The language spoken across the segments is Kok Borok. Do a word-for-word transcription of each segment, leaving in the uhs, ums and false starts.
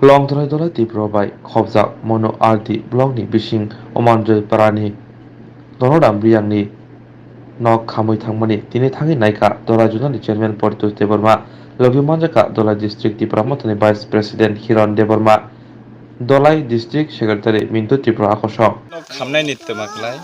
Longthorai Dolai Tripura bai khopjak Monu R D block ni bising Omanjoi Parani Donoram Riyang ni nok khamwi thangmani tini thangwi naikha Dolai Zonal ni Chairman Paritosh Debbarma, logi manjakha Dolai District Tipra Mothani Vice President Hiron Debbarma, Dolai District Secretary Mintu Tripura Akosong. Nok khamnai ni twma klai?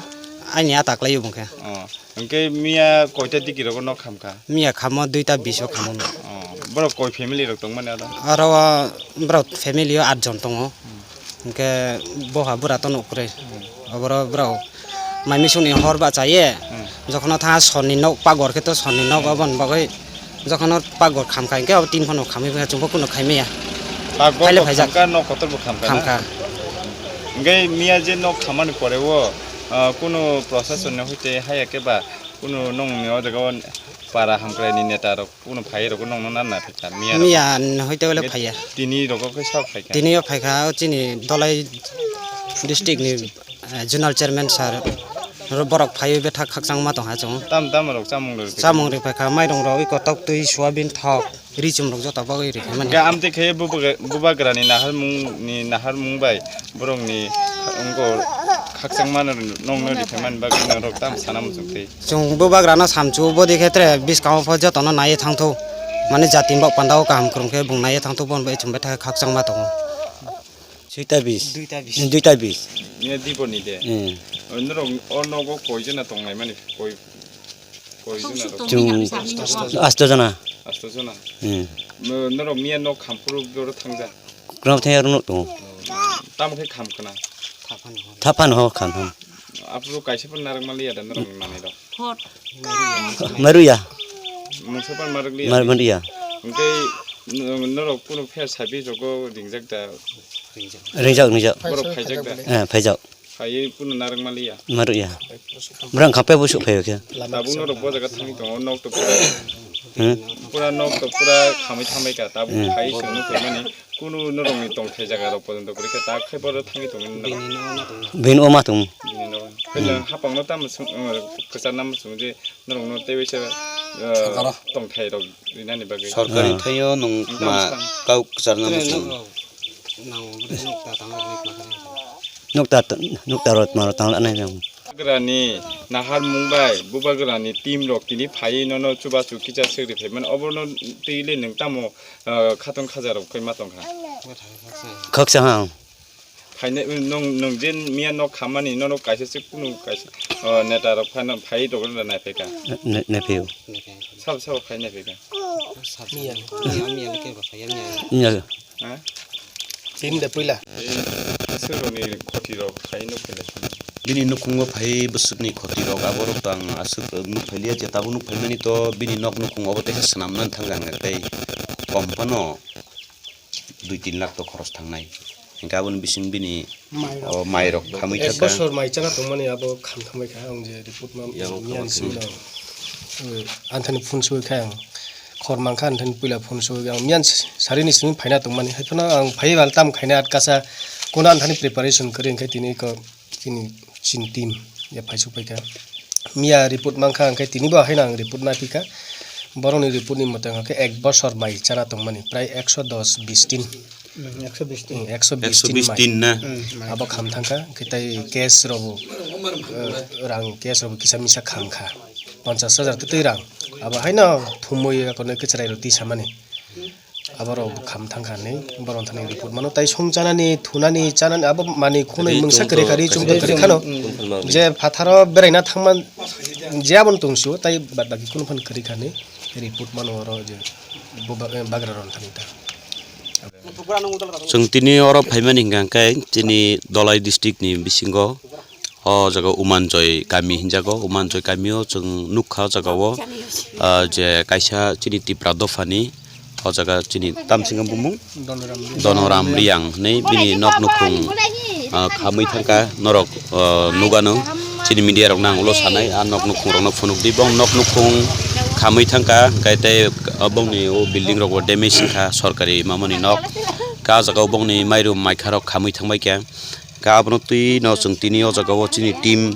Ani a taklai bung khe. Oh. Hwnkhe miya koita digi rogo nok khamkha? Miya khamo duita bish o khamo. Oh. Borok koi family rok tongmani aro? Aro borok family o at jon tongo. Hmm. Hwnkhe boha bura to nuk kwrwi. Hmm. Oboro borok mai misung ni hor ba chaye. Hmm. Jokhon tha sonni nok pagor khe to sonni nok oboni bagwi Jokhon o pagor khamkha, hwnkhe abo tin phano khamwi phai, chwngbo kuno khaimaya. Pagor Phaile bo phaijak. Khamkha, nok kotor bo khamkha na? Khamkha. Hwnkhe miya je nok khamani pore o, ah, kuno proshasonni hoite haya khe ba kuno nongni o jaga o para hamkrai ni neta rok kuno phai rok nongno na na phaikha miya rok? Miya n-, hoite wale Hwnkhe phaiya. Tini rogo khe sa phaikha? Tini o phaikha o chini Dolai district ni eh, zonal chairman sir, oro borok phaiwi bethak khakchangma tongkha chwng. Tam tam rok chamung rok. Chamung rok phaikha, mairung rok, iko tok twi, soyabin thok, ri chum rok joto bagwi rikhaimani. Ga amtwi khe bubagra, bubagrani naharmung ni naharmung bai borokni wngkor khakchangma nongno rikhaimani bagwi norok tam sana muchungtwi. Chwng bubagrano samchu bodi khe tere bwskango pho jotono naiwi thangthok. Mani jatini bok pandao kaham kwrwng khe bung naiwi thangthok, bono bai chwng bethak khakchangma tongo. Duita bis. Duita bis. Duita bis. Nini diboni de? Hmm. O norok o nogo koi jona tonglaimani? Koi, koi jona rok? Chwng asto jona. Asto jona? Hmm. No-, norok miya nok khamphuru boro thangja? Kwrwng thangya rwno tongo. Tamo khe kham khna? Thaphan ho kham thang. Aphuru kaisa phan narwk maliya da norok ni manwi rok? Maruya. Mungsa pan marwk liya? Mar-, maruya. Hwnkhe n-, norok kunu fair service rogo ringjak da? Ringjak, ringjak. Borok phaijak da? Eh, phaijak. Phaiwi kunu narwk maliya? Maruya. Borok khape busu phaiyo khe. Tabuk norok bo jaga thangwi tongo, nok to pura, Hmm? Pura nok to pura khamwi thangbai kha. Tabuk Hmm. phaiwi chwngno phaimani. Kunu norokni tongthai jaga rok pojonto kwrwi khe tak khai borok thangwi tongwi norok. Bini o ma tong. Bini no. Khe Hmm. Hapang no tamo swng, uh, kwchar namo swng je norok no tei waisa, uh, Sorkaro. Tongthai rok rinani bagwi. Sorkari Hmm. thaio nwng Tamo ma swng. Kau kwchar namo Tei swng. Norok nango bwrwi nuk ta tang rok nuk ma khe. Nuk ta, nuk ta rot ma rot tang anai nang. Bubagrani nahar mung bai, bubagrani team rok tini phaiwi nono chubachu kicha swk ri phaimani. Obono twi le nwng tamo, ah, khatung khaja rok khai ma tong kha? Khaksa ha. Phainai, nwng, nwng je miya nok khammani, nono kaisa se kunu kaisa, ah, neta rok phano phai rok nai phai kha. Ne-, ne phai o. Sabo sabo phai nai phai kha. Miya, miya, miya le kebo phai ya, miya. Miya. Ha? Team de puila. Aswk rokni khoti rok phai nuk phai lai. Bini nukhungo phai bwswkni khoti rok, abo rok to ang aswk nuk phai liya, je tabuk nuk phai mani to bini nok nukhung obo teisa swnam nani thang kha, tei kom phano dui tin lakh to khoros thangnai. Hingke aboni bising bini Mai rok. O mai rok khamwi Ek thaka. Bosor mai chana tongmani abo kham thangbai kha, ang je report ma Yang miyan khama simi thangwi. Ang, eh, anthani phone soi kha ang. Khor mangkha anthani puila phone soi ang. Miyan s-, sarini simi phaina tongmani. Haiphano ang phai bal tam khaina atkasa kono anthani preparation kwrwi hwnkhe tini ko chini, chini team ya phaisuk paikha. Miya report mankha hwnkhe tinibo haino ang report naipikha. Borokni report ni mwtai hwnkhe ek bosor mai chana tongmani prai ekso dos bis tin. Hmm, ekso bis tin. Hmm, ekso bis tin mai. Ekso bis tin na? Hmm, mai. Abo kham thangkha, hwnkhe tei cash robo, eh, rang cash robo kisa misa kham kha. Ponchas hajar tei twi rang. Abo haino thumwi akono khe chwrai rok twi samani. Abo rok kham thangkha hinwi, borok thani report mano. Tai song chanani, thunani, chanani, abo mani khunui mungsa kwrwi kha, ri chum kwrwi khano. Hmm. Je phatharo beraina thangma, je abono tongsu, tai bad baki kunu phano kwrwi kha hinwi report mano oro je. Bo ba-, eh, bagra rok thani ta. Chwng tini oro phaimani hwnkha khe chini Dolai district ni bisingo o jaga Umanjoi kami hinjago. Umanjoi kamio chwng nukha o jagao, ah, je kaisa chini Tipra dophani o jaga chini tamsingo bumung Donoram. Donoram Riyang hinwi bini nok nukhung, ah, khamwi thangkha norok, ah, nugano. Chini media rok nang ulo sanai, ah, nok nukhung rokno phunuk di. Bong nok nukhung khamwi thangkha, hwnkhe tei, ah, bongni o building rok bo damage wngkha, sorkari mamani nok. Ka jaga o bongni mairum maikha rok khamwi thangbai kha. Ka abono twi no chwng tini o jaga o chini team,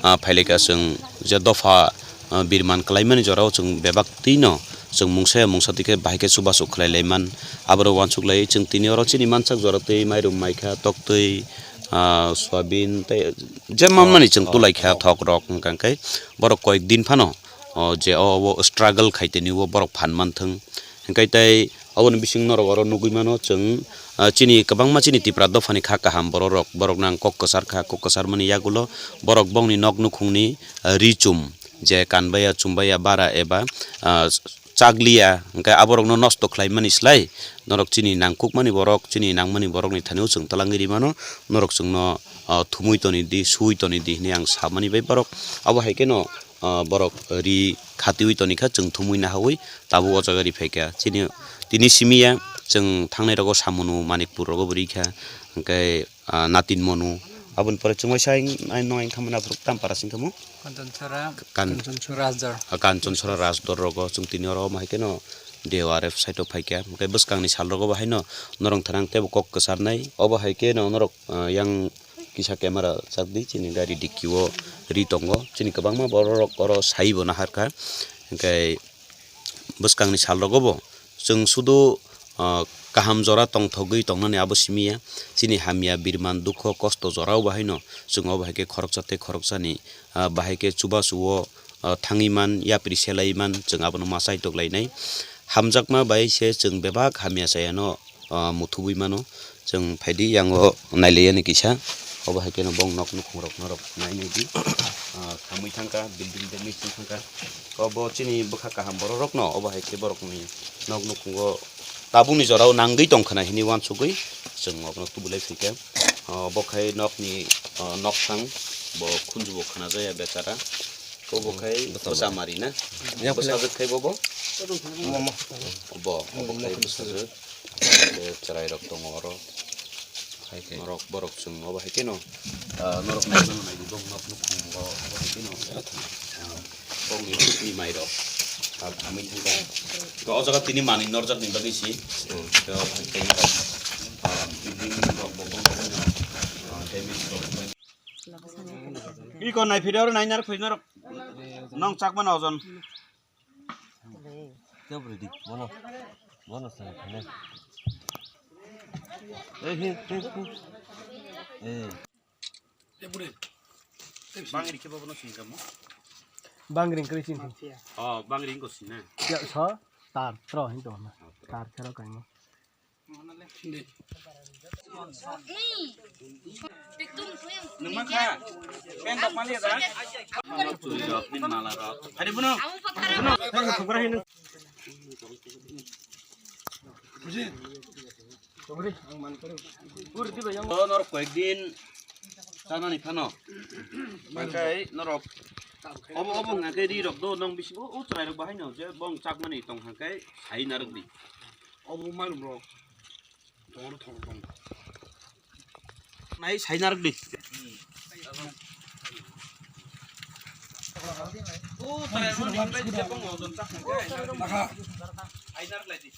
ah, phailai kha chwng je dopha, ah, birman kwlaimani jora o chwng bebak twi no Chwng mungsa ya mungsa twi khe bahai khe chubachu khlai lai man. Aborok uansuk lai chwng tini oro chini mansak jora twi mairum maikha, toktwi, ah, soyabin tei je man mani chwng tulaikha thok rok, hwnkha khe borok koyek din phano, o, je o, o struggle khai tini o borok phan manthwng. Hwnkhe tei oboni bising norok oro nugwi mano chwng, ah, chini kwbangma chini Tipra dophani kha kaham bororok, borok nang kok kwchar kha, kok kwchar mani yagulo borok bongni nok nukhungni, ah, ri chum je kanbaya chumbaya bara eba, ah, chakliya, hwnkhe aborokno nosto khlaimani slai norok chini nangkukmani borok, chini nangmani borokni thani-o chwng twlangwi rimano, norok chwngno, ah, thumwi toni di, suwi toni di hwnwi ang samani bai borok. Abo hai kheno, ah, borok ri khatiwi toni kha, chwng thumwi nahawi tabuk o jaga ri phaikha. Chini tini simi ya chwng thangnai rogo Samunu Manikpur rogo bo ri kha, hwnkhe, ah, Natin Monu. Aboni pore chwng waisa ang, ang, no ang khamani aphuru Tampara sing khamu. Kanchonsora, Kan- Kanchonsora Rajdor. Ah, Kanchonsora Rajdor rogo chwng tini oro omo hai kheno D O R F side o phaikha. Hwnkhe bwskangni sal rogo bo haino norok thanang teibo kok kwcharnai. Obo hai kheno norok, ah, yang kisa camera chakdi chini gari dicky o ri tongo. Chini kwbangma bororok oro saibo naharkha. Hwnkhe bwskangni sal rogo bo chwng sudu, ah, kaham jora tongthogwi tongnani abo simi ya. Chini hamya birman dukho kosto jorao bo haino chwng obo hai khe khoroksa tei khoroksani, ah, bahai khe chubachu o, ah, thangwi man, yapri selai man, chwng abono ma chaitok lainai. Hamjakma bai se chwng bebak hamya chayano, ah, muthubwi mano. Chwng phaidi yango nailaiyani kisa. Obo hai kheno bong nok nukhung rok norok nai nai di. Ah, samwi thangkha, building damage wng thangkha. Obo chini bwkha kaham bororokno obo hai khe borokni nok nukhungo tabukni jorao nangwi tongkhana hwnwi uansugwi chwng obono tubulai phaikha. Ah, obo khai nokni, ah, noksang bo khunjubo khwnajaya bechara. Obo khai bwsa mari na? Bwsa jwk khai bobo? Bo, obo khai bwsa jwk. Tei chwrai rok tongo oro. Hai khe. Norok borok chwng obo hai kheno, ah, norok nai mano nai di bong nok nukhung bo obo hai kheno. Ah, bongni bukni mai rok. Ah, amwi thangkha. To o jaga tini manwi norjak ni bagwi si. Hmm. To hai khe, ah, building rok bo bong, ah, damage rok. Iko nai phiri oro nai nar phiri norok. Nong chak mano ojon. Kya beri di? Mana? Mana saya kena? Eh, he, he, he. Eh. Bangri ke babo no singkamo? Bangri kri sing. Oh, bangri ko sina. Ya, so, tar, tro, hin to na. Tar, charo kaimo. Nung mangkha? Pen dok mani da? Churi rok, nin mala rok. Hari buno. Oh, norok koyek din chanani phano. Mangkai norok. Obo, obo hwnka khe ri rok do, nong bisi o, o chwrai rok bahai no, je bong chakmani tong hwnka khe sai narwk di. Obo mairum rok. Tong tong tong. Nai sai narwk di. O chwrai rok ni bai je bong ojon chak hwnka khe. Sai narwk lai di.